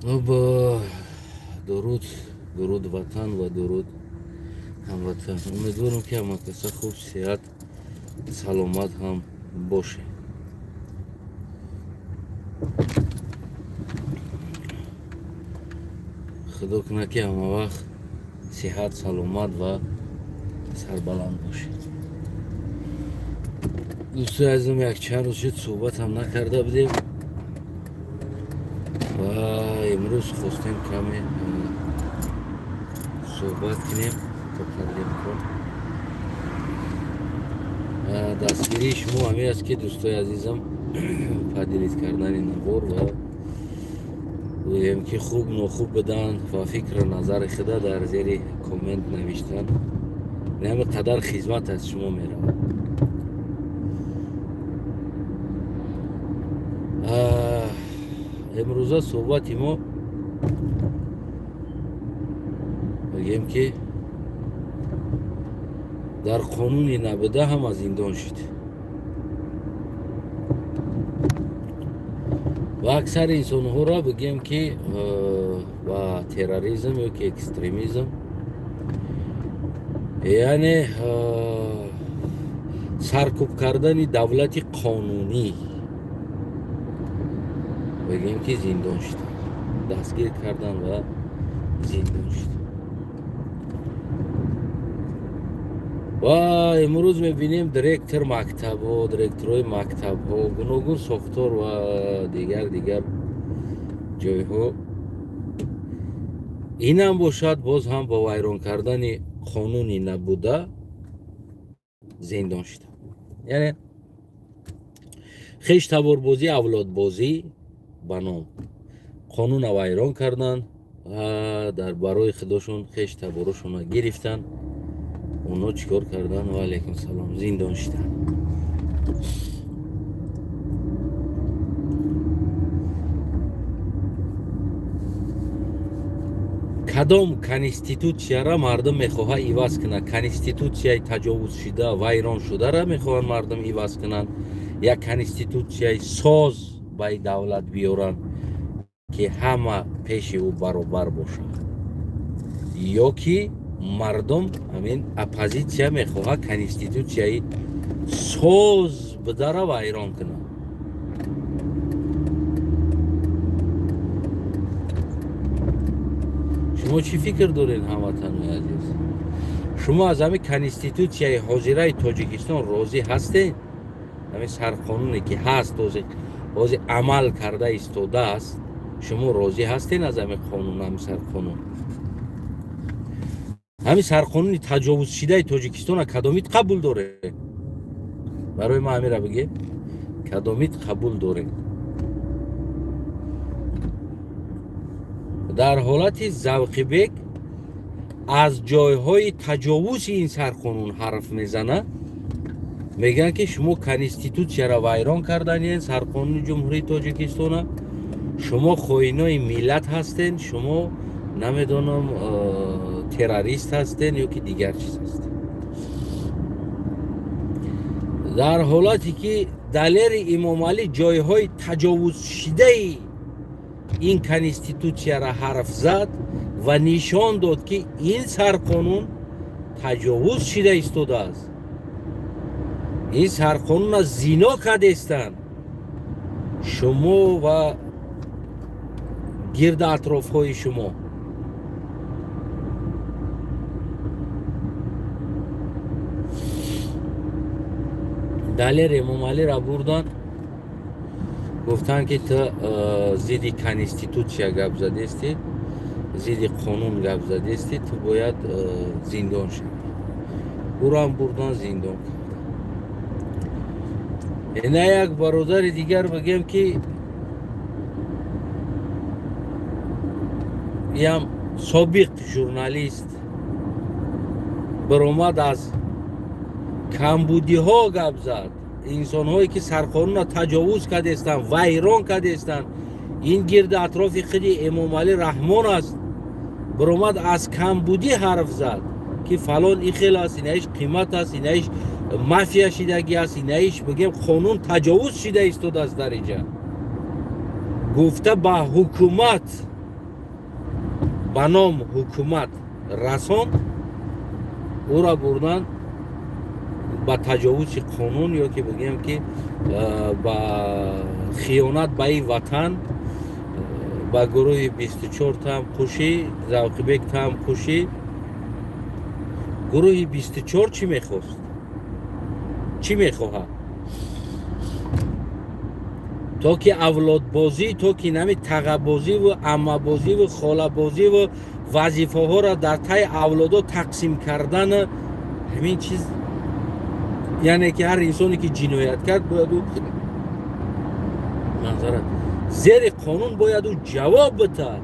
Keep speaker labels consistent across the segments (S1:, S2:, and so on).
S1: Хуб, дуруд, дуруд ватан ва дуруд ҳамватан. Умедворам, ки ҳама каса хуб, сеҳат, саломат ҳам бошед. Худо кунад, ки ҳама вақт сиҳат, саломат ва сарбаланд бошед. Дӯстои азизам, як чанд рӯз шуд, суҳбатам накарда будем ва имрӯз хостем каме суҳбат кунем то қадри имкон. Дастгирии шумо ҳамин аст, ки, дӯстои азизам, поделить кардани навор ва гӯем, ки хуб, нохуб будан ва фикру назари худа дар зери коммент навиштан, ҳами қадар хизмат аз шумо меравад. Имрӯза суҳбати мо, бигем, ки дар қонуни набуда ҳама зиндон шуд ва аксари инсонҳоро, бигем, ки ба терроризм ё ки экстремизм, яъне саркӯб кардани давлати қонунӣ, бигем, ки зиндон шуданд, дастгир кардан ва зиндон шуд. Ва имрӯз мебинем, директор мактабҳо, директорҳои мактабҳо, гуногун сохтор ва дигар дигар ҷойҳо, инам бошад, боз ҳам бо вайрон кардани қонуни набуда зиндон шуданд. Яъне хештаборбозӣ, авлодбозӣ ба ном қонуна вайрон карданд ва дар барои худошон хештаборошонро гирифтанд. Онҳо чӣ кор карданд? Ва алайкум салом, зиндон шуданд. Кадом конститутсияра мардум мехоҳад иваз кунад? Конститутсияи таҷовузшуда, вайроншударо мехоҳанд мардум иваз кунанд, як конститутсияи соз ба давлат биёранд, ки ҳама пеши ӯ баробар бошад, ё ки мардум, ҳамин оппозитсия мехоҳад конститутсияи соз будара вайрон кунад? Шумо чӣ фикр доред, ҳамватанои азиз? Шумо аз ҳамин конститутсияи ҳозираи Тоҷикистон розӣ ҳастед? Ҳамин сарқонуне, ки ҳаст, ҳозир амал карда истодааст, шумо розӣ ҳастед аз ҳамин қонун, ҳамин сарқонун, ҳамин сарқонуни таҷовузшидаи Тоҷикистона кадомит қабул доред? Барои ман ҳамира бигем, кадомит қабул доред? Дар ҳолати Завқибек аз ҷойҳои таҷовузи ин сарқонун ҳарф мезанад, мегӯянд, ки шумо конститутсияро вайрон карданед, сарқонуни Ҷумҳурии Тоҷикистона, шумо хоинои миллат ҳастен, шумо, намедонам, террорист ҳастен ё ки дигар чиз ҳастен. Дар ҳолате ки Далери Имомалӣ ҷойҳои таҷовузшидаи ин конститутсияро ҳарф зад ва нишон дод, ки ин сарқонун таҷовуз шида истодааст, ин сарқонуна зино кардестанд шумо ва гирди атрофҳои шумо, Далер Эмомалиро бурданд, гуфтанд, ки ту зидди конститутсия гап задестӣ, зидди қонун гап задестӣ, ту бояд зиндон шавӣ. Ӯроам бурдан, зиндон карданд. Ина як бародари дигар, бигем, ки ям собиқ журналист баромад, аз камбудиҳо гап зад, инсонҳое ки сарқонунро таҷовуз кардестанд, вайрон кардестанд, ин гирди атрофи худи Эмомалӣ Раҳмон аст. Баромад, аз камбудӣ ҳарф зад, ки фалон ихел аст, инаиш қимат аст, инаиш мафия шидагӣ аст, инаиш, бигем, қонун таҷовуз шида истодааст дар иҷа, гуфта ба ҳукумат. Ба ном ҳукумат расонд, ӯра бурдан ба таҷовузи қонун ё ки бигӯем ки ба хиёнат ба ин ватан, ба гурӯҳи 24 там қушӣ, Завқибек там қушӣ. Гурӯҳи 24 чӣ мехост, чӣ мехоҳад? То ки авлодбозӣ, то ки нами тағабозиву аммабозиву холабозиву вазифаҳоро дар таи авлодо тақсим кардан. Ҳамин чиз, яъне ки ҳар инсоне ки ҷиноят кард, бояд ӯ манзара зери қонун бояд ӯ ҷавоб битад.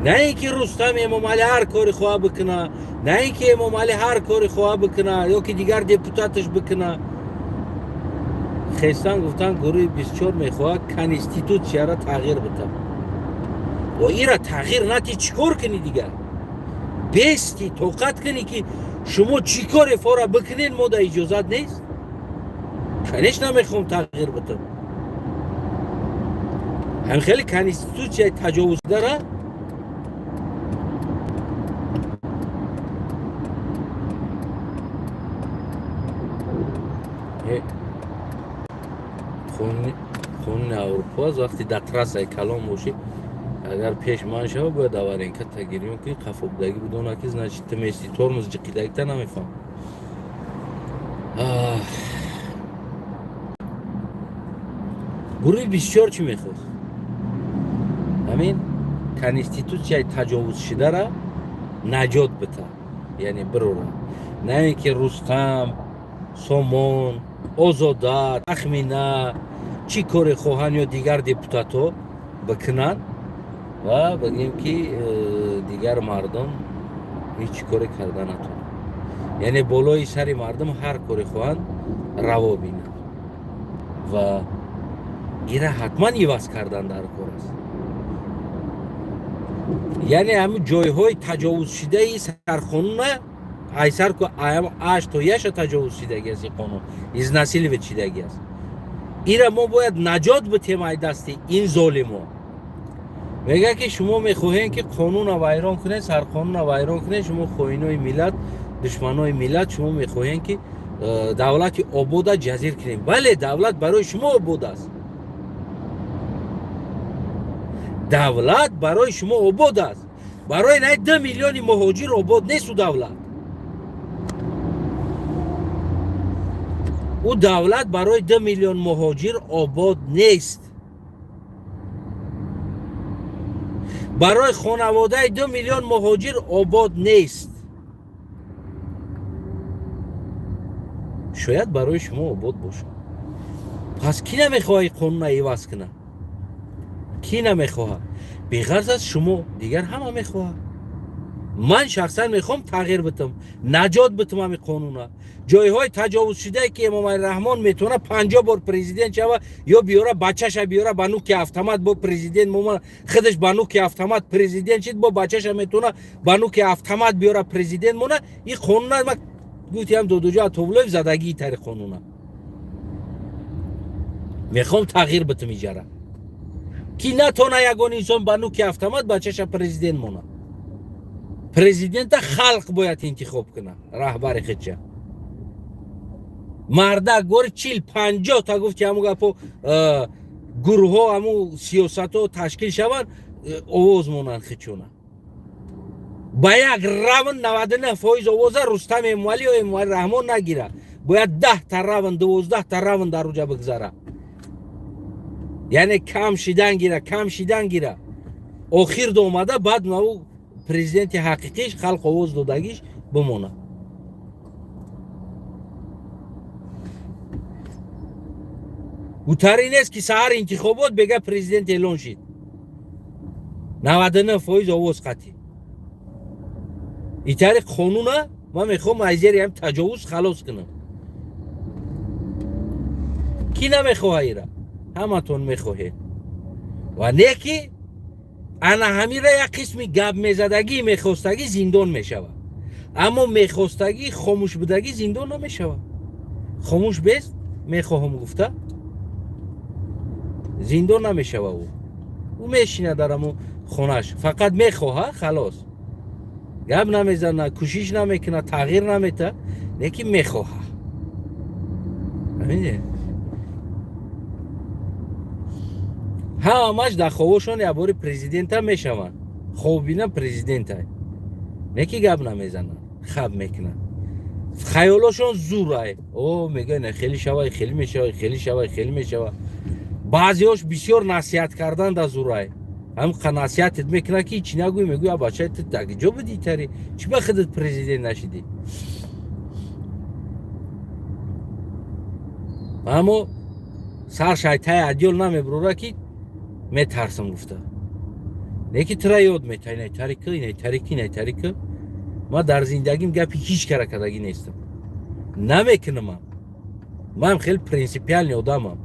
S1: На ин ки Рустам Эмомалӣ ҳар коре хоҳа бикуна, на ин ки Эмомалӣ ҳар коре хоҳа бикуна ё ки дигар депутаташ бикуна. Хестан гуфтан, гурӯҳи 24 мехоҳад конститутсияро тағйир бита. О, ира тағйир нати, чӣ кор кунӣ дигар? Бести тоқат кунӣ ки шумо чӣ коре фора бикунед, мо да иҷозат нест. Конечно, мехоҳам тағйир битам. Ҳам хеле конститутсияи таҷовуздара. Қонуни Аврупо аст. Вақте дар трассаи калон бошӣ, агар пеш ман шава, бояд аваренка тагирён кунӣ, қафобдагӣ бидона ки, значит, ту мести тормоз ҷиқидагита намефаҳм. Гурӯҳи 24 чӣ мехост? Ҳамин конститутсияи таҷовузшудара наҷот бита, яъне бирора. На ин ки Рустам, Сомон, Озода, Тахмина чӣ коре хоҳанд ё дигар депутатҳо бикунанд ва бигем ки дигар мардум ҳеҷ коре карда натонанд, яъне болои сари мардум ҳар коре хоҳанд раво бинанд. Ва ира ҳатман иваз кардан дар кор аст. Яъне ҳамин ҷойҳои таҷовузшудаи сарқонуна айсар ку аш то яша таҷовузшудагӣ аст, ин қонун изнасиловать шудагӣ аст. Ира мо бояд наҷот битем ай дасти ин золимо. Мегӯяд ки шумо мехоҳем ки қонуна вайрон кунед, сарқонуна вайрон кунед, шумо хоинои миллат, душманои миллат, шумо мехоҳем ки давлати обода ҷазир кунем. Бале, давлат барои шумо обод аст, давлат барои шумо обод аст. Барои най 2 миллиони муҳоҷир обод нест ӯ давлат. Ӯ давлат барои 2 миллион муҳоҷир обод нест. Барои хонаводаи 2 миллион муҳоҷир обод нест. Шояд барои шумо обод бошад. Пас кӣ намехоҳад қонуна иваз кунад? Кӣ намехоҳад беғарз аз шумо? Дигар ҳама мехоҳад. Ман шахсан мехоҳам тағйир битам, наҷот битам ҳами қонуна. Ҷойҳои таҷовузшудае ки Эмомалӣ Раҳмон метавона 50 бор президент шава ё биёра бачаша, биёра ба нуки автомат бо президент мома. Худаш ба нуки автомат президент шид, бо бачаша метавона ба нуки автомат биёра президент мона. Ин қонуна ма гуфтиам, Додуҷо Атовулоев задагии тари қонуна. Мехоҳам тағйир битам иҷара ки натона ягон инсон ба нуки автомат бачаша президент мона. Президента халқ бояд интихоб кунад, раҳбари худша. Мардак гори 40-50 та гуфти ҳаму гапо, гурӯҳҳо, ҳаму сиёсатҳо ташкил шаванд, овоз монанд хичона. Ба як равн 99% овоза Рустам Эмомалӣ ё Эмомалӣ Раҳмон нагирад. Бояд 10-та равн, 12-та равн дар уҷа бигзара, яъне кам шидан гира, кам шидан гира, охир омада баъд нав президенти ҳақиқиш, халқ овоз додагиш бимонад. Гутарӣ нест ки саҳар интихобот, бега президент эълон шид, 99% овоз қатъӣ. Итари қонуна ман мехоҳам аз зери ҳам таҷовуз халос кунам. Кӣ намехоҳа ира? Ҳаматон мехоҳед. Ва не ки ана ҳамира як қисми гап мезадагӣ, мехостагӣ зиндон мешавад, аммо мехостагӣ хомӯш будагӣ зиндон намешавад. Хомӯш бест, мехоҳам гуфта зиндон намешава. Ӯ мешина дар ҳамо Хонаш фақат мехоҳа, халос, гап намезана, кӯшиш намекуна, тағйир намета, лекин мехоҳа. Фаҳмиде? Ҳамаш дар хобошон якбори президента мешаванд. Хоббина президента, не ки гап намезананд, хаб мекунанд, хаёлошон зурай. О, мега, не, хеле шава, хеле мешава, хеле шава, хеле мешава. Баъзеҳош бисёр насиҳат кардан да зурай. Ҳам насиҳатет мекунад, ки чӣ нагӯй, мегӯй: «Бача, ту дар ҷо будӣ, тари чӣ ба худат президент нашидӣ?» Аммо сар шайтаи адёл намебурора, ки метарсам гуфта. Не ки тура ёд метай, найтарика, найтарики, найтарика. Ман дар зиндагим гапи ҳеҷ кара кардагӣ нестам, намекунам. Ман хеле принципиальный одамам,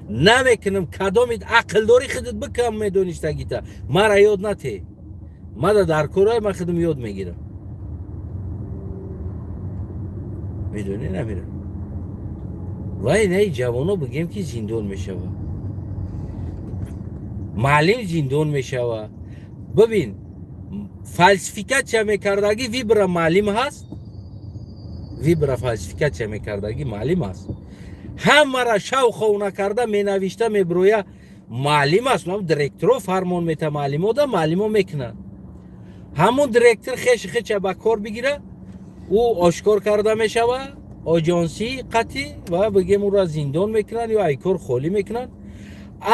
S1: намекунам. Кадоми ақлдорӣ, худат бикам, медонистагита мара ёд нате. Мада дар корай ман худам ёд мегирам, медонӣ, намирам. Вай наи ҷавоно бигем, ки зиндон мешава, маълим зиндон мешава. Бибин, фальсификация мекардагӣ выбора маълим ҳаст, выбора фальсификация мекардагӣ маълим аст. Ҳамара шавховна карда менавишта меброя, маълим аст. Директоро фармон мета маълимо да, маълимо мекунад. Ҳамун директор хеши хеча ба кор бигира, ӯ ошкор карда мешава оҷонсӣ қатъӣ ва бигем, ӯро зиндон мекунанд ё ай кор холӣ мекунанд.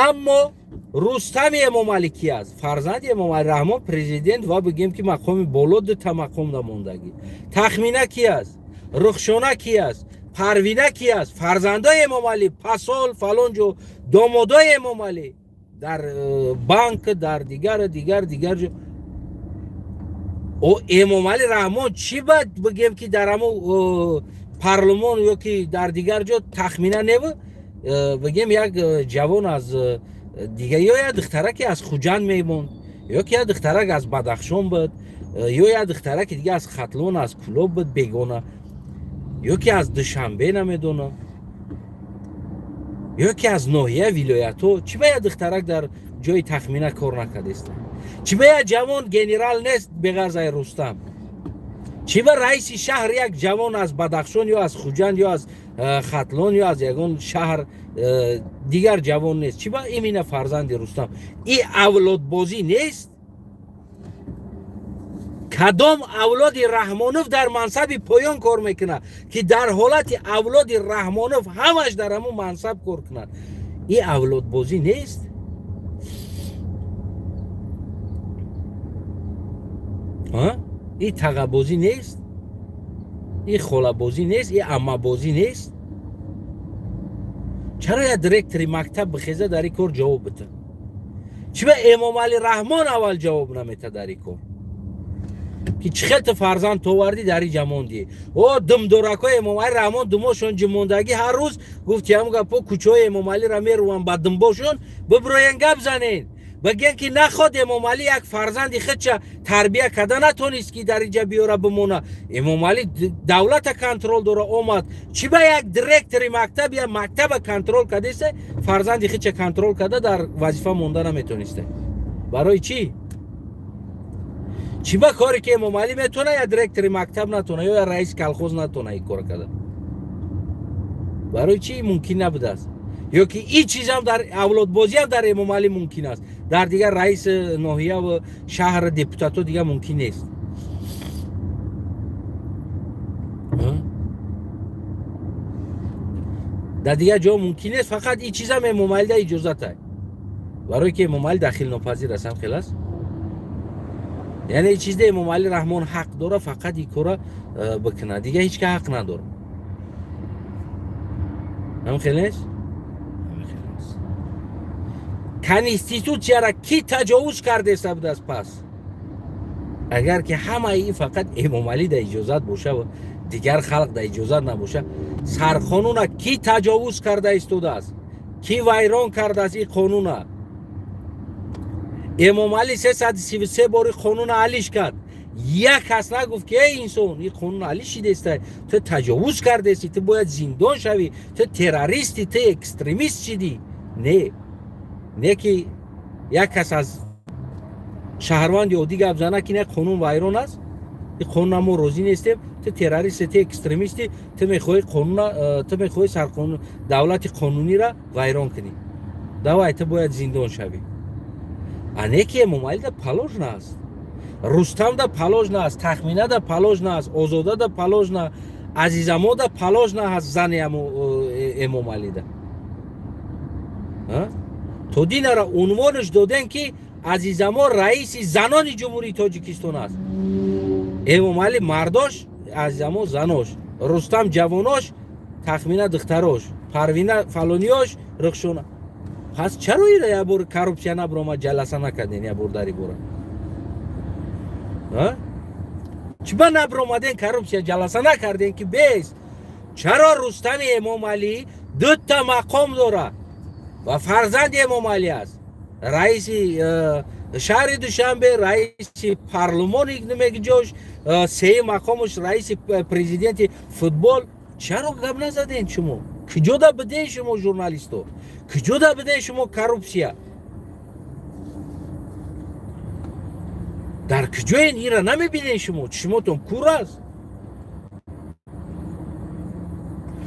S1: Аммо Рустами Эмомалӣ ки аст? Фарзанди Эмомалӣ Раҳмон, президент ва бигем, ки мақоми боло, дута мақом дамондагӣ. Тахмина ки аст? Рухшона ки аст? Парвина ки аст? Фарзандои Эмомалӣ пасол фалон ҷо, домодои Эмомалӣ дар банк, дар дигар, дигар, дигар ҷо. Эмомалӣ Раҳмон чӣ ба бигем, ки дар ҳамун парлумон ё ки дар дигар ҷо тахмина неву бигем, як ҷавон аз дига ё як духтараке аз Хуҷанд мемонд, ё ки як духтарак аз Бадахшон буд, ё як духтараки дига аз Хатлон, аз Кулоб буд, бегона, ё ки аз Душанбе, намедонам, ё ки аз ноҳия, вилоятҳо. Чӣ ба як духтарак дар ҷои тахмина кор накардеста? Чӣ ба як ҷавон генерал нест беғарз ай Рустам? Чӣ ба раиси шаҳр як ҷавон аз Бадахшон ё аз Хуҷанд ё аз Хатлон ё аз ягон шаҳр дигар ҷавон нест? Чӣ ба имина фарзанди Рустам? И авлодбозӣ нест? Кадом авлоди Раҳмонов дар мансаби поён кор мекунад, ки дар ҳолати авлоди Раҳмонов ҳамаш дар ҳамун мансаб кор кунад? И авлодбозӣ нест? И тағабозӣ нест? И холабозӣ нест? И аммабозӣ нест? Чаро як директори мактаб бихеза, дар ин кор ҷавоб бита? Чӣ ба Эмомалӣ Раҳмон аввал ҷавоб намета дар ин кор, ки чӣ хел ту фарзанд товардӣ, дар ин ҷа мондӣ? О, думдоракҳои Эмомалӣ Раҳмон думошон ҷимондагӣ, ҳар рӯз гуфти ҳамун гапо, кӯчаҳои Эмомалиро меруванд ба думбошон. Биброен, гап занен, бигӯен, ки наход Эмомалӣ як фарзанди худша тарбия карда натонист, ки дар инҷа биёра бимона. Эмомалӣ давлата контроль дора, омад. Чӣ ба як директори мактаб я мактаба контроль кардеста, фарзанди худша контроль карда, дар вазифа монда наметониста? Барои чӣ? Чӣ ба коре ки Эмомалӣ метавона, я директори мактаб натавона ё я раиси колхоз натавона ин кора карда? Барои чӣ мумкин набудааст? Ё ки ин чизам дар авлодбозиам дар Эмомалӣ мумкин аст, дар дигар раиси ноҳияву шаҳр, депутатҳо дигар мумкин нест? Дар дигар ҷо мумкин нест, фақат ин чизам Эмомалида иҷозатай, барое ки Эмомалӣ дахилнопазир аст. Ҳам хел аст. Яъне ин чизда Эмомалӣ Раҳмон ҳақ дора, фақат ин кора бикунад, дигар ҳеҷ ка ҳақ надорад. Ҳам хел нест? Конститутсияра кӣ таҷовуз кардеста будааст? Пас агар ки ҳамаи ин фақат Эмомалӣ да иҷозат боша, дигар халқ да иҷозат набоша, сарқонуна кӣ таҷовуз карда истодааст? Кӣ вайрон кардааст ин қонуна? Эмомалӣ 333 бори қонуна алиш кард, як кас нагуфт, ки эй инсон, ин қонун алиш шидеста, ту таҷовуз кардести, ту бояд зиндон шавӣ, ту террористӣ, ту экстремист шидӣ. Не, не ки як кас аз Шаҳрванди оддӣ гап зана, ки не, қонун вайрон аст, и қонуна мо розӣ нестем, ту террористе, ту экстремисти, ту мехоҳӣ қонуна, ту мехоҳӣ сарқонун, давлати қонуниро вайрон кунӣ, давай, ту бояд зиндон шавӣ. А не ки Эмомалида положено аст, Рустамда положено аст, Тахминада положено аст, Озодада положено, Азизамода положено аст, зани Эмомалида. То динара унвонаш додем, ки Азизамо раиси занони Ҷумҳурии Тоҷикистон аст. Эмомалӣ мардош, Азизамо занош, Рустам ҷавонош, Тахмина духтарош, Парвина фалониёш, Рухшона. Пас чаро ира як бор коррупсия набиромад, ҷаласа накарден як бор дар ибора? Чӣ ба набиромаден, коррупсия ҷаласа накарден, ки бес? Чаро Рустами Эмомалӣ дута мақом дора ва фарзанди Эмомалӣ аст, раиси шаҳри Душанбе, раиси парлумони нимегиҷош, сеюм мақомаш раиси президенти футбол? Чаро гап назаден шумо? Куҷода биден шумо, журналисто? Куҷода биден шумо? Коррупсия дар куҷоен? Ира намебинен шумо? Чишмотон кур аст?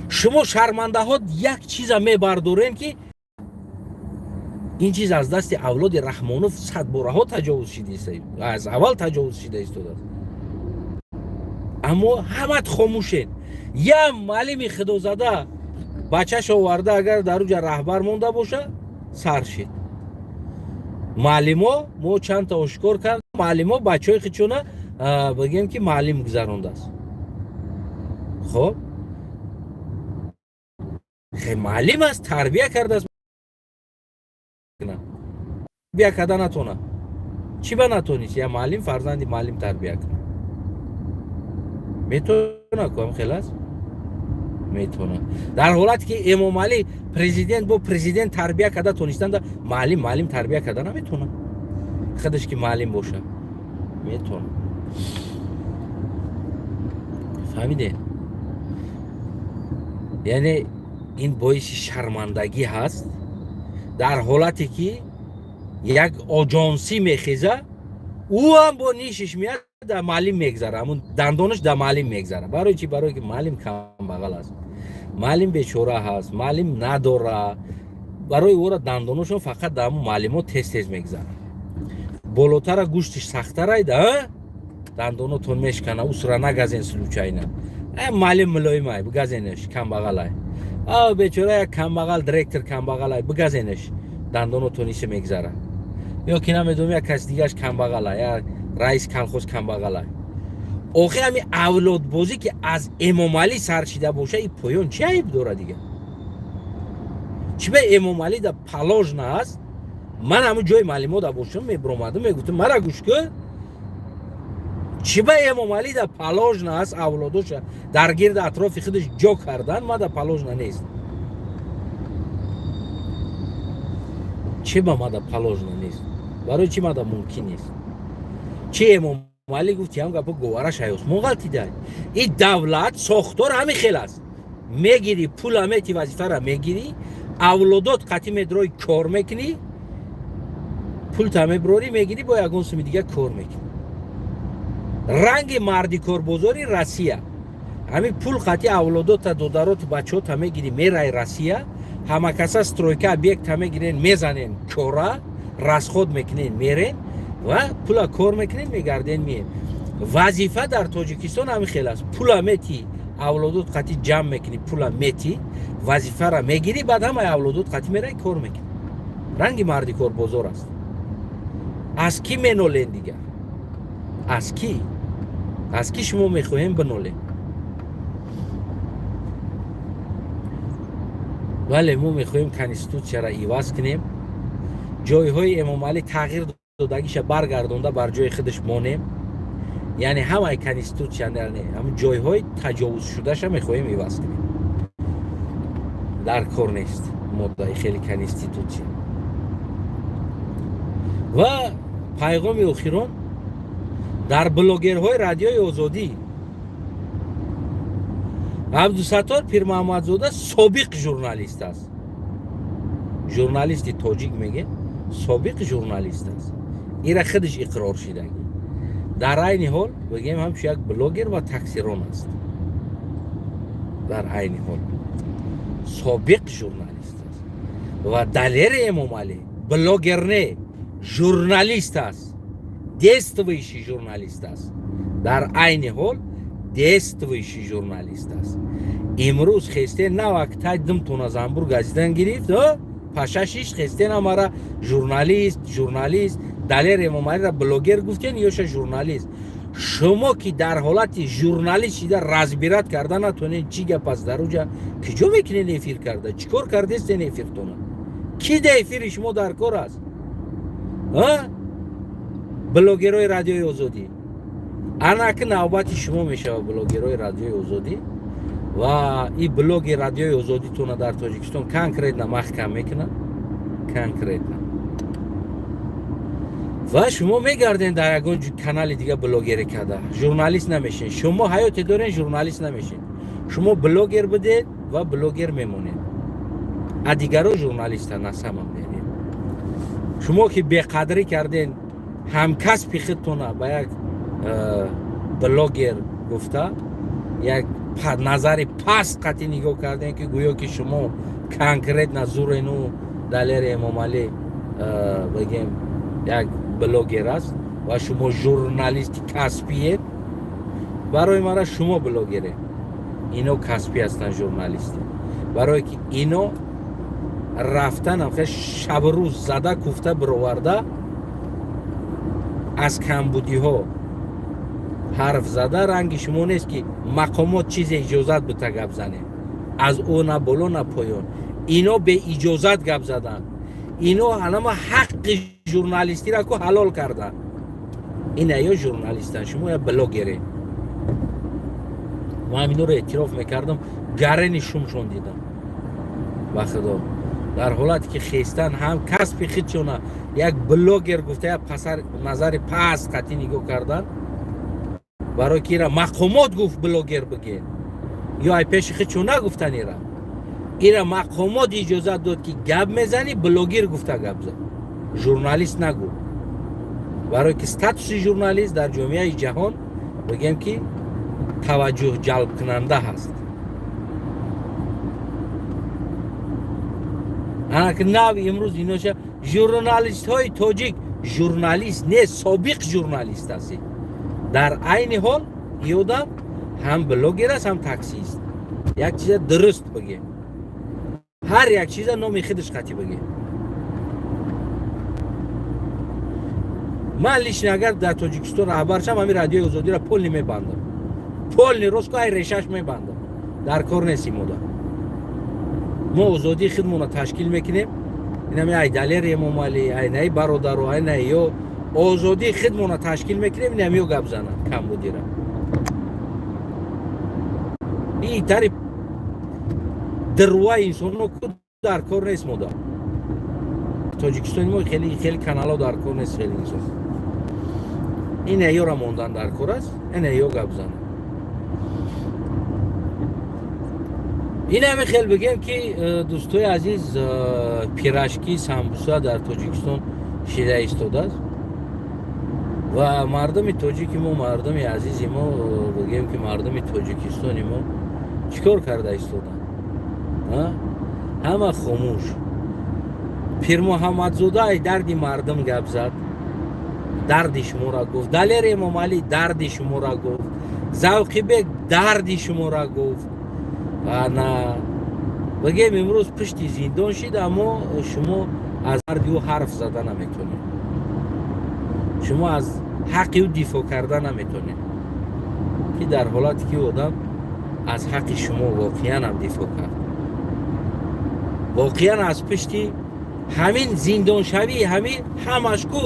S1: Шумо шармандаҳо як чиза мебардорем, ки ин чиз аз дасти авлоди Раҳмонов садбораҳо таҷовуз шида, аз аввал таҷовуз шида истодааст, аммо ҳамат хомӯшен. Як маълими худозада бачаш оварда, агар дар уҷа раҳбар монда боша, сар шид. Маълимо мо чандта ошкор кард, маълимо бачаҳои худшона бигем, ки маълим гузарондааст. Хоб, маълим аст, тарбия кардааст, тарбия карда натона. Чӣ ба натонист я маълим фарзанди маълим тарбия кунад? Метона кам хел аст, метона. Дар ҳолате ки Эмомалӣ президент бо президент тарбия карда тонистанда, маълим маълим тарбия карда наметона, худаш ки маълим боша, метона. Фаҳмидед? Яъне ин боиси шармандагӣ ҳаст, дар ҳолате ки як оҷонсӣ мехеза, ӯ ҳам бо нишиш меяд, дар маълим мегзара, ҳамун дандонаш дар маълим мегзара. Барои чӣ? Барое ки маълим камбағал аст, маълим бечора ҳаст, маълим надора. Барои ӯра дандоношон фақат дар ҳамун маълимо тез тез мегзара. Болотара гӯштиш сахтарайда, дандонотон мешкана, усра нагазен случайно. Маълим мулоимай, бигазенеш, камбағалай. А бечора як камбағал директор камбағалай, бигазенеш, дандонотон исе мегзара. Ё ки намедонам, як каси дигаш камбағалай, як раис колхоз камбағалай. Охи ҳами авлодбозӣ, ки аз Эмомалӣ сар шида боша, и поён чӣ айб дора дига? Чӣ ба Эмомалӣ да положено аст? Ман ҳамун ҷои маълимо да бошам, мебиромадам, мегуфтам: «Мара гӯш кӯ, чӣ ба Эмомалӣ да положено аст авлодоша дар гирди атрофи худаш ҷо кардан, ма да положено нест? Чӣ ба ма да положено нест? Барои чӣ ма да мумкин нест?» Чӣ Эмомалӣ гуфти ҳам гапо, говараш ай осмон ғалтидай. И давлат сохтор ҳамин хел аст: мегирӣ пула, мети, вазифара мегирӣ, авлодот қатӣ медрои, кор мекунӣ, пулта меброрӣ, мегирӣ, бо ягон суми дига кор мекунӣ. Ранги мардикорбозори Россия, ҳамин пул қатӣ авлодота, додароту бачаҳота мегирӣ, мерай Россия, ҳамакаса стройка, объекта мегирен, мезанен, кора расход мекунен, мерен ва пула кор мекунен, мегарден, миен. Вазифа дар Тоҷикистон ҳамин хел аст: пула мети, авлодот қатӣ ҷамъ мекунӣ, пула мети, вазифара мегирӣ, баъд ҳамаи авлодот қатӣ мерай, кор мекунӣ. Ранги мардикорбозор аст. Аз кӣ менолен дигар? Аз кӣ, аз кӣ шумо мехоҳем бинолем? Вале мо мехоҳем конститутсияро иваз кунем, ҷойҳои Эмомалӣ тағйир додагиша баргардонда, бар ҷои худаш монем. Яъне ҳамаи конститутсия, ҳамн ҷойҳои таҷовузшудаша мехоҳем иваз кунем. Дар кор нест моддаи хеле конститутсия. Ва пайғоми охирон дар блогерҳои Радиои Озодӣ: Абдусаттор Пирмаҳамадзода собиқ журналист аст, журналисти тоҷик меге, собиқ журналист аст. Ира худаш иқрор шидагӣ. Дар айни ҳол, бигем, ҳамчун як блогер ва таксирон аст. Дар айни ҳол собиқ журналист аст. Ва Далери Эмомалӣ блогер не, журналист аст, действующий журналист аст. Дар айни ҳол действующий журналист аст. Имрӯз хесте навак тай димтона занбур газидан гирифт, паша шиш хестен, амара журналист, журналист. Далер Эмомалиро блогер гуфтен, ёша журналист. Шумо ки дар ҳолати журналист шида разбирать карда натонед, чӣ гап аст дар уҷа, киҷо мекунен эфир карда, чӣ кор кардестен эфиртона? Ки да эфири шумо дар кор аст? Блогерои Радиои Озодӣ, анаки навбати шумо мешавад. Блогерои Радиои Озодӣ ва и блоги Радиои Озодитона дар Тоҷикистон конкретно маҳкам мекунад, конкретно. Ва шумо мегарден дар ягон канали дига блогерӣ карда, журналист намешен. Шумо ҳаёте дорен, журналист намешен. Шумо блогер будед ва блогер мемонед, а дигаро журналиста. На самом деле шумо ки беқадрӣ карден ҳамкасби худтона, ба як блогер гуфта, як назари паст қатъи нигоҳ кардем, ки гӯё ки шумо конкретно зурену Далери Эмомалӣ, бигем, як блогер аст ва шумо журналисти касбиед. Барои мара шумо блогере, ино касбӣ ҳастанд, журналисти, барое ки ино рафтанам хе шабрӯз зада куфта бироварда, аз камбудиҳо ҳарф зада. Ранги шумо нест, ки мақомот чизе иҷозат бута гап занем, аз ӯ на боло, на поён. Ино беиҷозат гап заданд. Ино ҳанама ҳаққи журналистиро ку ҳалол карданд. Ина ё журналистанд, шумо я блогере. Ман ҳаминоро эътироф мекардам, гарени шумшон дидам. Ба худо, дар ҳолате ки хестан ҳам касби худшона як блогер гуфта, як назари паст қатъӣ нигоҳ кардан, барои ки ира мақомот гуфт блогер бигем, ё ай пеши худшон нагуфтан. Ира мақомот иҷозат дод, ки гап мезанӣ, блогер гуфта гап зад, журналист нагӯ, барое ки статуси журналист дар ҷомеаи ҷаҳон, бигем, ки таваҷҷӯҳ ҷалбкунанда ҳаст. Анаки нав имрӯз иноша журналистҳои тоҷик. Журналист не, собиқ журналист ҳастед. Дар айни ҳол и одам ҳам блогер аст, ҳам таксист. Як чиза дуруст бигем, ҳар як чиза номи худаш қатӣ бигем. Ман лично агар дар Тоҷикистон раҳбар шам, ҳамин Радиои Озодиро полный мебандам, полный, рост ку, ай решаш мебандам. Дар кор нестим ода. Мо озодии худмонро ташкил мекунем. Инами ай Далери Эмомалӣ, ай наи бародару, ай наи ё озодии худмонро ташкил мекунем. Инам ё гап занад камбудира и тари дурва инсонно ку дар кор нест. Мода Тоҷикистони мо хеле хеле каналҳо дар кор нест, хеле инсон ин ёра мондан дар кор аст, ин ё гап занад. Ин ҳами хел бигем, ки дӯстои азиз, пирожки, самбуса дар Тоҷикистон шида истодааст ва мардуми тоҷики мо, мардуми азизи мо, бигем, ки мардуми Тоҷикистони мо чӣ кор карда истоданд? Ҳама хомӯш. Пирмуҳаммадзода ай дарди мардум гап зад, дарди шуморо гуфт. Далер Эмомалӣ дарди шуморо гуфт, Завқибек дарди шуморо гуфт. Ана, бигем, имрӯз пушти зиндон шид, аммо шумо аз дарди ӯ ҳарф зада наметонед, шумо аз ҳаққи ӯ дифоъ карда наметонед, ки дар ҳолате ки одам аз ҳаққи шумо воқеан ҳам дифоъ кард, воқеан аз пушти ҳамин зиндоншавии ҳамин ҳамаш ку,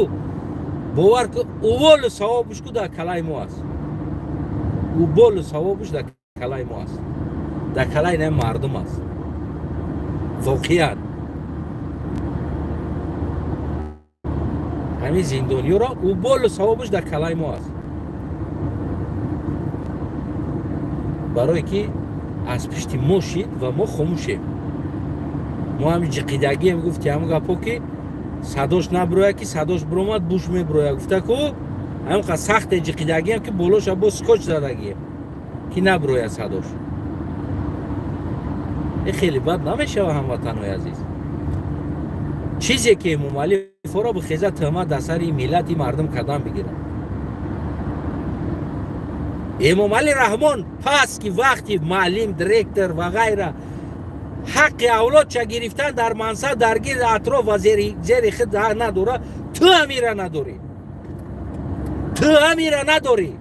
S1: бовар ку, уволу савобуш ку дар калаи мо аст, уболу савобуш дар калаи мо аст, дар калаи на мардум аст. Воқеан ҳамин зиндониёро уболу савобуш дар калаи мо аст, барое ки аз пушти мо шид ва мо хомӯшем. Мо ҳамин ҷиқидагием, гуфти ҳамн гапҳо, ки Садош наброя, ки садош биромад, буш меброя гуфта ку, ҳамқа сахте ҷиқидагиам, ки болоша бо скотч задагием, ки наброя садош. Э, хеле бад намешава, ҳамватанои азиз, чизе ки Эмомалӣ фора бихеза, тӯҳмат дар сари миллати мардум кадан бигирад. Эмомалӣ Раҳмон, пас ки вақти муаллим, директор ва ғайра ҳаққи авлодча гирифтан дар мансаб, дар гирди атроф ва зери худ надора, ту ҳамира надорӣ, ту ҳамира надорӣ,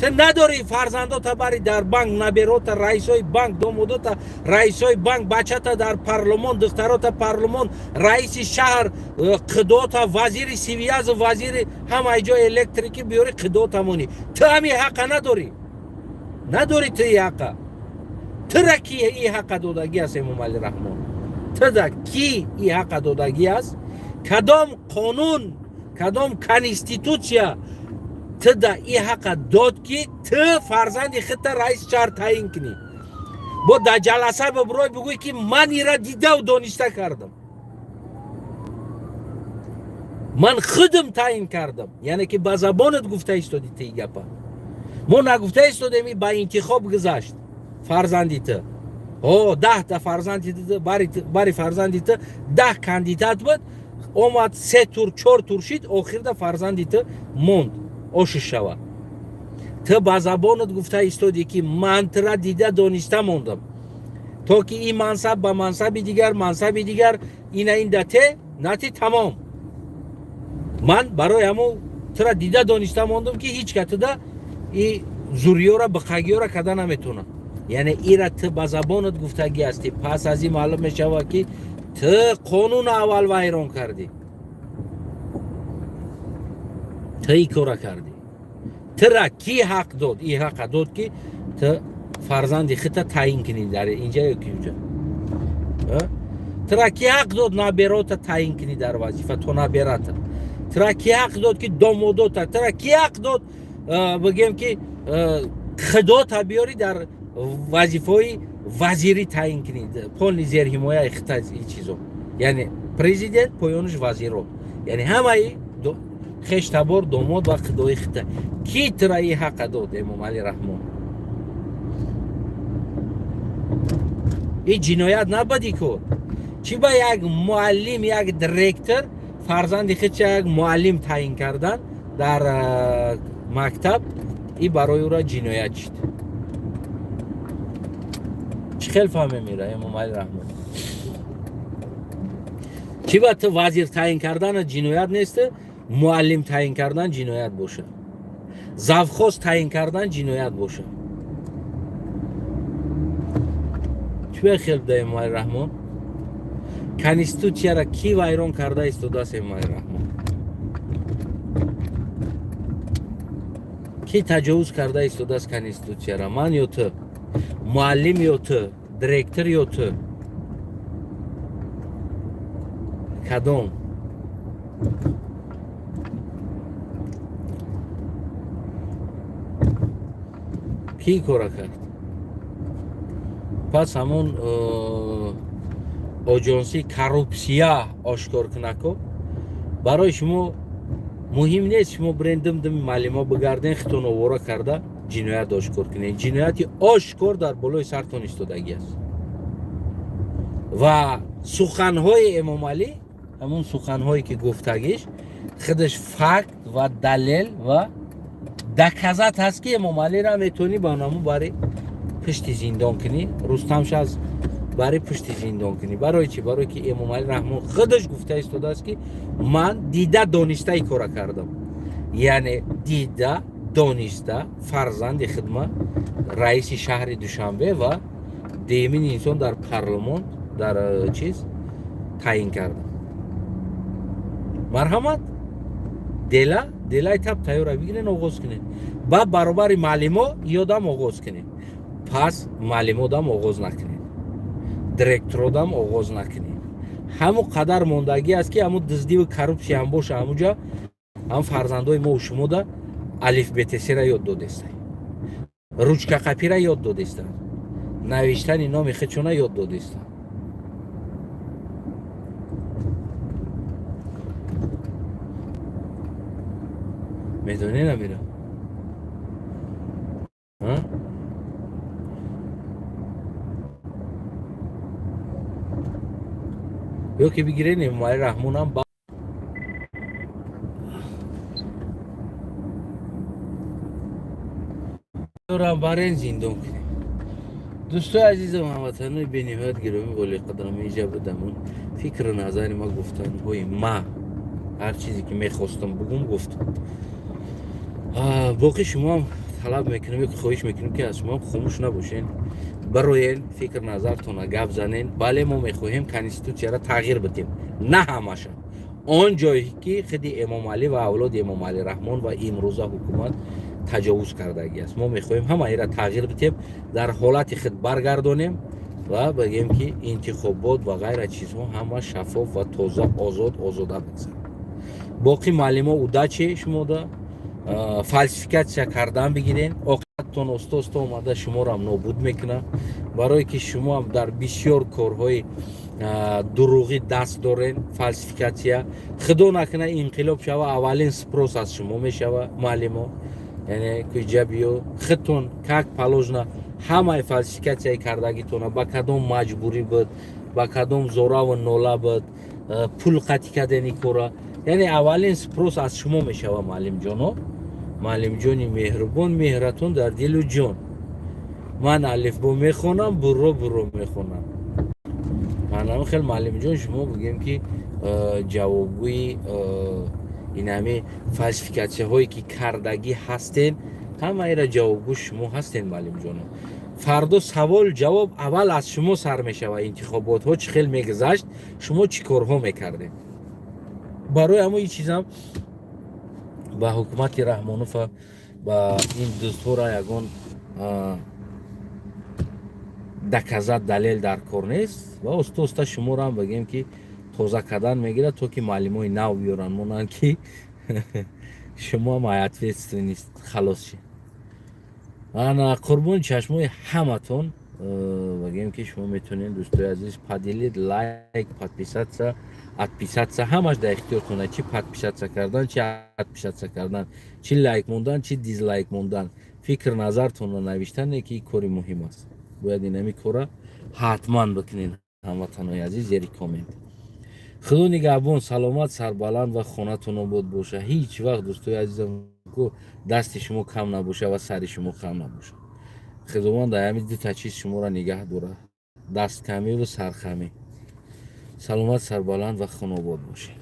S1: ту надорӣ. Фарзандота бари дар банк, наберота раисои банк, домодота раисои банк, бачата дар парлумон, духтарота парлумон, раиси шаҳр, қидота вазири связи, вазири ҳамаи ҷо, электрики биёри, қидота монӣ. Ту ҳами ҳақа надорӣ, надорӣ ту и ҳақа. Тура ки и ҳақа додагӣ аст, Эмомалӣ Раҳмон? Туда ки и ҳақа додагӣ аст? Кадом қонун, кадом конститутсия туда и ҳақа дод, ки ту фарзанди худта раиси шаҳр таъин кунӣ, бо дар ҷаласа бибирой, бигӯй, ки ман ира дидаву дониста кардам, ман худам таъин кардам? Яъне ки ба забонат гуфта истоди ту и гапа. Мо нагуфта истодем, ба интихоб гузашт фарзанди ту. О, 10-та фарзанди ту, бари фарзанди ту 10 кандидат буд, омад, се тур, чор тур шид, охирда фарзанди ту монд, ошиш шава. Ту ба забонат гуфта истодӣ, ки ман тура дида дониста мондам, то ки ин мансаб ба мансаби дигар, мансаби дигар, ина ин да те нати тамом. Ман барои ҳамо тура дида дониста мондам, ки ҳеҷ ка туда и зурёра, биқагиёра карда наметавонад. Яъне ира ту ба забонат гуфтагӣ ҳастӣ. Пас аз ин маълум мешавад, ки ту қонун аввал вайрон кардӣ, ту и кора кардӣ. Тура ки ҳақ дод, и ҳақа дод, ки ту фарзанди худта таъин кунӣ дар инҷа ё ки унҷа? Тура ки ҳақ дод наберота таъин кунӣ дар вазифа, то наберата? Тура ки ҳақ дод, ки домодота? Тура ки ҳақ дод, бигем, ки худота биёрӣ, дар вазифаҳои вазирӣ таъин кунӣ, полный зерҳимояи хита и чизо, яъне президент, поёнаш вазиро, яъне ҳамаи хештабор, домод ва худои хита? Ки тура и ҳақа дод, Эмомалӣ Раҳмон? Ин ҷиноят набади кор? Чӣ ба як муаллим, як директор фарзанди худша як муаллим таъин кардан дар мактаб, и барои ӯра ҷиноят шид? Чӣ хел фаҳмем ира, Эмомалӣ Раҳмон? Чӣ ба ту вазир таъин кардана ҷиноят нест, муаллим таъин кардан ҷиноят бошад, завхоз таъин кардан ҷиноят бошад? Чӣ ба хел буда, Эмомалӣ Раҳмон? Конститутсияра кӣ вайрон карда истодааст, Эмомалӣ Раҳмон? Кӣ таҷовуз карда истодааст конститутсияра, ман ё ту, муаллим ё ту, директор ё ту, кадом? Кӣ кора кард? Пас ҳамон оҷонсии коррупсия ошкор кунако барои шумо муҳим нест. Шумо бирен, дим-дими муаллимо бигарден, хитон овора карда ҷиноят ошкор кунед. Ҷинояти ошкор дар болои сартон истодагӣ аст. Ва суханҳои Эмомалӣ, ҳамон суханҳое ки гуфтагиш, худаш факт ва далел ва доказать ҳаст, ки Эмомалиро метавонӣ ба наму бари пушти зиндон кунӣ, Рустамша аз бари пушти зиндон кунӣ. Барои чӣ? Барое ки Эмомалӣ Раҳмон худаш гуфта истодааст, ки ман дида дониста и кора кардам, яъне дида дониста фарзанди хидмат раиси шаҳри Душанбе ва деюмин инсон дар парлумон, дар чиз таъин кардам. Марҳамат, дела делаи таб тайёра бигирен, оғоз кунед. Ба баробари маълимо ёдам оғоз кунед. Пас маълимодам оғоз накунед, директородам оғоз накунед. Ҳамун қадар мондагӣ аст, ки ҳамун дуздиву коррупсия ҳам боша, ҳамуҷа ҳам фарзандои мо шумода алифбетесера ёд додестай, ручкақапира ёд додестанд, навиштани номи худшона ёд додестанд. Медонед амира? А? Ё ки бигирен, Эмомалӣ Раҳмонам барен зиндон кунем. Дӯстои азизам, ҳамватанои бениҳоят гиромӣ, олиқадрам, иҷа будамон фикру назари ма, гуфтанҳои ма, ҳар чизе ки мехостам бугум, гуфтам. Боқӣ шумоам талаб мекунем ё хоҳиш мекунем, ки аз шумоам хомӯш набошен, бароен, фикр назартона гап занен. Бале, мо мехоҳем конститутсияро тағйир бидем, на ҳамаша, он ҷое ки худи Эмомалӣ ва авлоди Эмомалӣ Раҳмон ва имрӯза ҳукумат таҷовуз кардагӣ аст. Мо мехоҳем ҳамаира тағйир бидем, дар ҳолати худ баргардонем ва бигем, ки интихобот ва ғайра чизҳо ҳама шаффоф ва тоза, озод, озода бигзарад. Боқӣ, муаллимо, удачи шумода. Фальсификатсия кардан бигирен, оқибаттон оста оста омада шуморо нобуд мекунад, барое ки шумоам дар бисёр корҳои дурӯғӣ даст дорен, фальсификатсия. Худо накуна, инқилоб шава, аввалин спрос аз шумо мешава, муаллимо. Яъне куҷа биё, худтон как положено ҳамаи фальсификатсияи кардагитона, ба кадом маҷбурӣ буд, ба кадом зораву нола буд, пул қатӣ кардени кора, яъне аввалин спрос аз шумо мешава, муаллимҷоно. Муаллимҷони меҳрубон, меҳратон дар дилу ҷон. Ман алифбо мехонам, бурро бурро мехонам. Манам хел, муаллимҷон, шумо бигем, ки ҷавобгӯи инами фальсификатсияҳое ки кардагӣ ҳастен, ҳамаира ҷавобгӯ шумо ҳастен, муаллимҷоно. Фардо савол ҷавоб аввал аз шумо сар мешавад: интихоботҳо чӣ хел мегузашт, шумо чӣ корҳо мекардед? Барои ҳамо ин чизам ба ҳукумати Раҳмонова, ба ин дӯстҳоро ягон доказать, далел дар кор нест ва оста оста шуморо бигем, ки тоза кардан мегирад, то ки муаллимои нав биёранд, монанд, ки шумоам ай ответственность халос шед. Ана, қурбони чашмои ҳаматон. Бигем, ки шумо метавонед, дӯстои азиз, поделить, лайк, подписаться, отписаться, ҳамаш дар ихтиёртона: чи подписаться кардан, чи отписаться кардан, чи лайк мондан, чи дизлайк мондан, фикр назартонро навиштан, ки кори муҳим аст. Бояд инами кора ҳатман бикунед, ҳамватанои азиз, зери коммент. Худо нигаҳбон, саломат, сарбаланд ва хонатон обод боша. Ҳеҷ вақт, дӯстои азизам, дасти шумо кам набоша ва сари шумо хам набоша. Худованд дар ҳамин дута чиз шуморо нигаҳ дорад: дасткамиву сархамӣ. Саломат, сарбаланд ва хонобод бошед.